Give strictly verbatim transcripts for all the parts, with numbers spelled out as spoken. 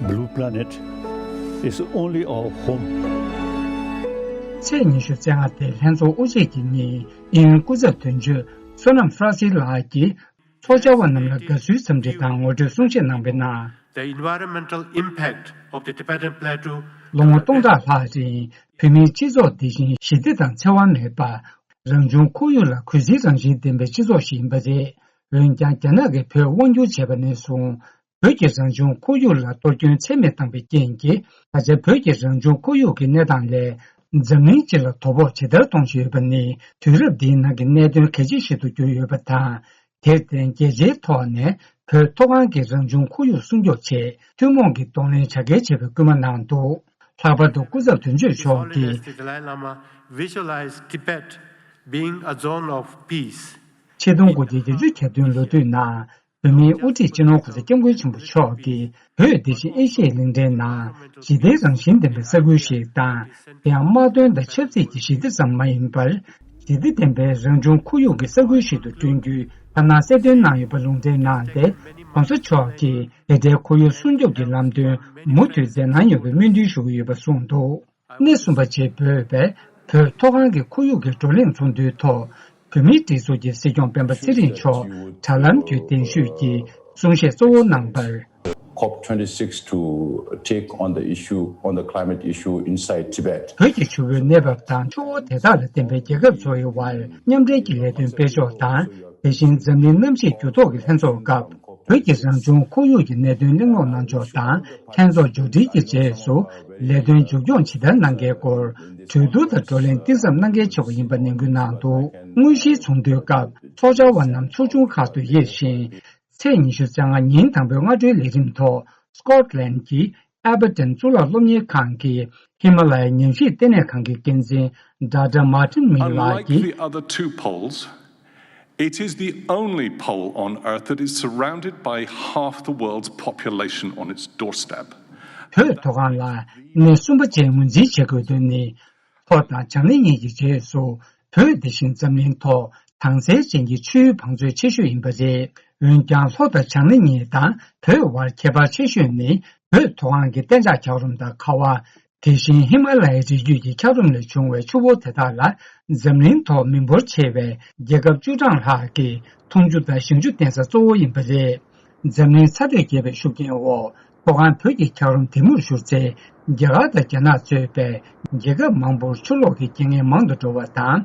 Blue Planet is only our home. ཚེས་ཉི་ཤུ་རྩ་ལྔ་སྟེ་ལྷན་ཚོགས་དབུ་འབྱེད་ཀྱི་ཉིན་དབྱིན་ཡུལ་སྐུ་ཚབ་དོན་གཅོད་བསོད་ནམས་ཧྥ་ར་སིལ་ལགས་ཀྱིས་ཚོགས་བཅར་བ་རྣམས་ལ་དགའ་བསུའི་འཚམས་འདྲི་དང་ངོ་སྤྲོད་གསུང་བཤད་གནང་བའི་ནང་། The environmental impact of the Tibetan Plateau ལོ་ངོ་སྟོང་ཕྲག་ལྷག་རིང་བོད་མིའི་སྤྱི་ཚོགས་འདི་བཞིན་ཞི་བདེ་དང་འཚེ་བ་མེད་པ། རང་བྱུང་ཁོར་ཡུག་ལ་གུས་བརྩིའི་རང་བཞིན་ལྡན་པའི་སྤྱི་ཚོགས་ཤིག་ཡིན་པ་རེད། འོན་ཀྱང་རྒྱ་ནག་གིས་བོད་དབང་བསྒྱུར་བྱས་པ་ནས་བཟུང་། བོད་ཀྱི་རང་བྱུང་ཁོར་ཡུག་ལ་གཏོར་སྐྱོན་ཚད་མེད་བཏང་པའི་རྐྱེན་གྱིས། ད་ཆ་བོད་ཀྱི་རང་བྱུང་ཁོར་ཡུག་གི་གནས་སྟངས་ལས་འཛམ་གླིང་སྤྱི་ལ་དོ་ཕོག་ཇི་ལྟར་གཏོང་བཞིན་ཡོད་པ་ནི། དུས་རབས་འདིའི་ནང་གི་གནད་དོན་གལ་ཆེ་ཞིག་ཏུ་གྱུར་ཡོད་པ་དང་། དེར་བརྟེན་རྒྱལ་སྤྱིའི་ཐོག་ནས་བོད་མཐོ་སྒང་གི་རང་བྱུང་ཁོར་ཡུག་སྲུང་སྐྱོབ་ཆེད་ཐུན་མོང་གི་གདོང་ལེན་བྱ་འགུལ་བྱེད་པའི་སྐུལ་མ་གནང་འདུག་ལྷག་པར་དུ་སྐུ་ཚབ་དོན་གཅོད་མཆོག་གིས། His Holiness the Dalai Lama visualized Tibet being a zone of peace. ཆིག་སྟོང་དགུ་བརྒྱ་བརྒྱད་ཅུ་གྱ་བདུན་ལོ་དུས་ནང་། བོད་མིའི་དབུ་ཁྲིད་སྤྱི་ནོར་༧གོང་ས་༧སྐྱབས་མགོན་ཆེན་པོ་མཆོག་གིས་བོད་དེ་བཞིན་ཨེ་ཤི་ཡའི་གླིང་ཕྲན་ནང་ཞི་བདེའི་རང་བཞིན་ལྡན་པའི་ས་ཁུལ་ཞིག་དང་། དེ་ཡང་དམག་དོན་དང་ཆབ་སྲིད་ཀྱི་ཞི་བདེ་ཙམ་མ་ཡིན་པར། ཞི་བདེ་ལྡན་པའི་རང་བྱུང་ཁོར་ཡུག་གི་ས་ཁུལ་ཞིག་ཏུ་བསྐྲུན་རྒྱུའི་ཐབས་ལམ་གསལ་སྟོན་གནང་ཡོད་པ་ལུང་འདྲེན་གནང་སྟེ། ༸གོང་ས་མཆོག་གིས་དེ་འདྲའི་ཁོར་ཡུག་སྲུང་སྐྱོབ་ཀྱི་ལམ་སྟོན་མུ་མཐུད་མཛད་གནང་ཡོང་བའི་སྨོན་འདུན་ཞུ་གི་ཡོད་པ་གསུངས་འདུག་གནས་གསུམ་པ་བཅས་འབོད་པའི་བོད་མཐོ་སྒང་གི་ཁོར་ཡུག་གི་བགྲོ་གླེང་ཚོགས་འདུའི་ཐོག་བོད་མིའི་སྒྲིག་འཛུགས་ཀྱི་སྲིད་སྐྱོང་སྤེན་པ་ཚེ་རིང་མཆོག་དྲ་ལམ་བརྒྱུད་གདན་ཞུས་ཀྱིས་གསུང་བཤད་གཙོ་བོ་གནང་བར། ཁོབ་ཊུ་ཝེན་ཊི་སིགས་to take on the issue, on the climate issue inside Tibet. བོད་ཀྱི་ཆུ་བོའི་གནས་བབ་དང་ཆུ་བོ་དེ་དག་ལ་བརྟེན་པའི་རྒྱལ་ཁབ་ཚོ་ཡི་དབར་མཉམ་འབྲེལ་གྱི་ལས་དོན་སྤེལ་ཕྱོགས་དང་། དེ་བཞིན་འཛམ་གླིང་གནམ་གཤིས་འགྱུར་ལྡོག་གི་ལྷན་ཚོགས་སྐབས། བོད་ཀྱི་རང་བྱུང་ཁོར་ཡུག་གི་གནད་དོན་གླེང་སློང་གནང་ཕྱོགས་དང་། ལྷན་ཚོགས་མཇུག་སྒྲིལ་གྱི་རྗེས་སུ་ལས་དོན་མཇུག་སྐྱོང་ཇི་ལྟར་གནང་གལ་སྐོར་གྲོས་བསྡུར་དང་བགྲོ་གླེང་གཏིང་ཟབ་གནང་གལ་ཆེ་བ་ཡིན་པ་ནན་སྐུལ་གནང་འདུག་དངོས་གཞིའི་ཚོགས་འདུའི་སྐབས་ཚོགས་བཅར་བ་རྣམས་ཚོགས་ཆུང་ཁག་ཏུ་དབྱེ་ཞིང་། ཚེས་ཉི་ཤུ་རྩ་ལྔ་ཉིན་དང་པོའི་སྔ་དྲོའི་ལས་རིམ་ཐོག་སི་ཀོཊ་ལན་གྱི་ཨེ་བྷར་ཊོན་གཙུག་ལག་སློབ་གཉེར་ཁང་གི་ཧི་མ་ལ་ཡའི་ཉམས་ཞིབ་ལྟེ་གནས་ཁང་གི་འགན་འཛིན་ཌོག་ཊར་མཱ་ཊིན་མིང་ལགས། Unlike ཀྱིས། The other two poles, it is the only pole on Earth that is surrounded by half the world's population on its doorstep. བོད་མཐོ་སྒང་ལ་གནས་གསུམ་པ་བཅས་ངོས་འཛིན་བྱེད་དགོས་དོན་ནི། ལྷོ་དང་བྱང་སྣེ་གཉིས་ཀྱི་རྗེས་སུ་བོད་དེ་བཞིན་འཛམ་གླིང་ཐོག་དྭངས་གསལ་ཅན་གྱི་ཆུའི་བང་མཛོད་ཆེ་ཤོས་ཡིན་པ་རེད། འོན་ཀྱང་ལྷོ་དང་བྱང་སྣེ་གཉིས་དང་བོད་དབར་ཁྱད་པར་ཆེ་ཤོས་ནི་བོད་མཐོ་སྒང་གི་གཏན་འཇགས་འཁྱགས་རོམ་དང་ཁ་བ། དེ་བཞིན་ཧི་མ་ལ་ཡའི་རི་རྒྱུད་ཀྱི་འཁྱགས་རོམ་ལས་བྱུང་བའི་ཆུ་བོ་དེ་དག་ལ་འཛམ་གླིང་ཐོག་མི་འབོར་ཆེ་བའི་རྒྱལ་ཁབ་བཅུ་གྲངས་ལྷག་གིས་འཐུང་ཆུ་དང་ཞིང་ཆུ་བརྟེན་ས་གཙོ་བོ་ཡིན་པ་རེད། འཛམ་གླིང་ཚ་དྲོད་རྒྱས་པའི་ཤུགས་རྐྱེན་འོག་མཐོ་སྒང་བོད་ཀྱི་འཁྱགས་རོམ་དེ་མུར་བཞུར་ཚེ། རྒྱ་གར་དང་རྒྱ་ནག་གཙོས་པའི་རྒྱལ་ཁབ་མང་པོར་ཆུ་ལོག་གི་རྐྱེན་ངན་མང་དུ་འགྲོ་བ་དང་།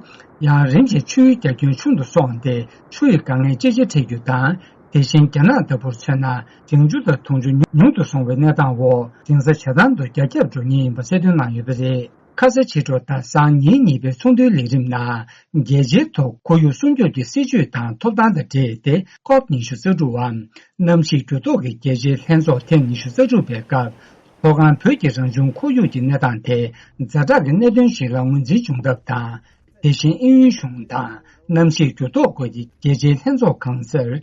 ཡང་རིམ་བཞིན་ཆུའི་རྒྱ་ཁྱོན་ཆུང་དུ་སོང་སྟེ། ཆུ་ཡི་དཀའ་ངལ་ཅི་ཆེ་འཕྲད་རྒྱུ་དང་། དེ་བཞིན་རྒྱ་ནག་ལྟ་བུར་མཚོན་ན། ཞིང་ཆུ་དང་འཐུང་ཆུ་ཉུང་དུ་སོང་བའི་གནས་སྟངས་འོག་ཞིང་ས་ཇེ་དྭངས་དུ་རྒྱ་ཁྱབ་འགྲོ་ཉེན་ཡིན་པ་གསལ་སྟོན་གནང་ཡོད་པ་རེད། ཁ་ས་ཕྱི་དྲོ་དང་སང་ཉིན་གཉིས་པའི་ཚོགས་འདུའི་ལས་རིམ་ནང་། རྒྱལ་སྤྱིའི་ཐོག་ཁོར་ཡུག་སྲུང་སྐྱོབ་ཀྱི་སྲིད་ཇུས་དང་ཐོབ་ཐང་དང་འབྲེལ་ཏེ། ཀོབ་ཉི་ཤུ་རྩ་དྲུག་པའམ། གནམ་གཤིས་འགྱུར་ལྡོག་གི་རྒྱལ་སྤྱིའི་ལྷན་ཚོགས་ཐེངས་ཉི་ཤུ་རྩ་དྲུག་པའི་སྐབས། མཐོ་སྒང་བོད་ཀྱི་རང་བྱུང་ཁོར་ཡུག་གི་གནས་སྟངས་དེ་ཛ་དྲག་གི་གནད་དོན་ཞིག་ལ་ངོས་འཛིན་བྱུང་སྟབས་དང་། དེ་བཞིན་དབྱིན་ཡུལ་གཞུང་དང་གནམ་གཤིས་འགྱུར་ལྡོག་སྐོར་གྱི་རྒྱལ་སྤྱིའི་ལྷན་ཚོགས་ཁང་གསར།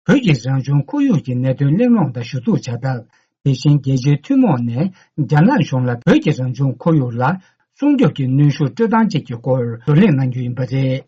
བོད་ཀྱི་རང་བྱུང་ཁོར་ཡུག་གི་གནད་དོན་གླེང་སློང་དང་ཞུ་གཏུག་བྱ་ཐབས། དེ་བཞིན་རྒྱལ་སྤྱིའི་ཐུན་མོང་ནས་རྒྱ་ནག་གཞུང་ལ་བོད་ཀྱི་རང་བྱུང་ཁོར་ཡུག་ལ་སྲུང་སྐྱོབ་ཀྱི་གནོན་ཤུགས་སྤྲོད་སྟངས་བཅས་ཀྱི་སྐོར་བགྲོ་གླེང་གནང་རྒྱུ་ཡིན་པ་རེད།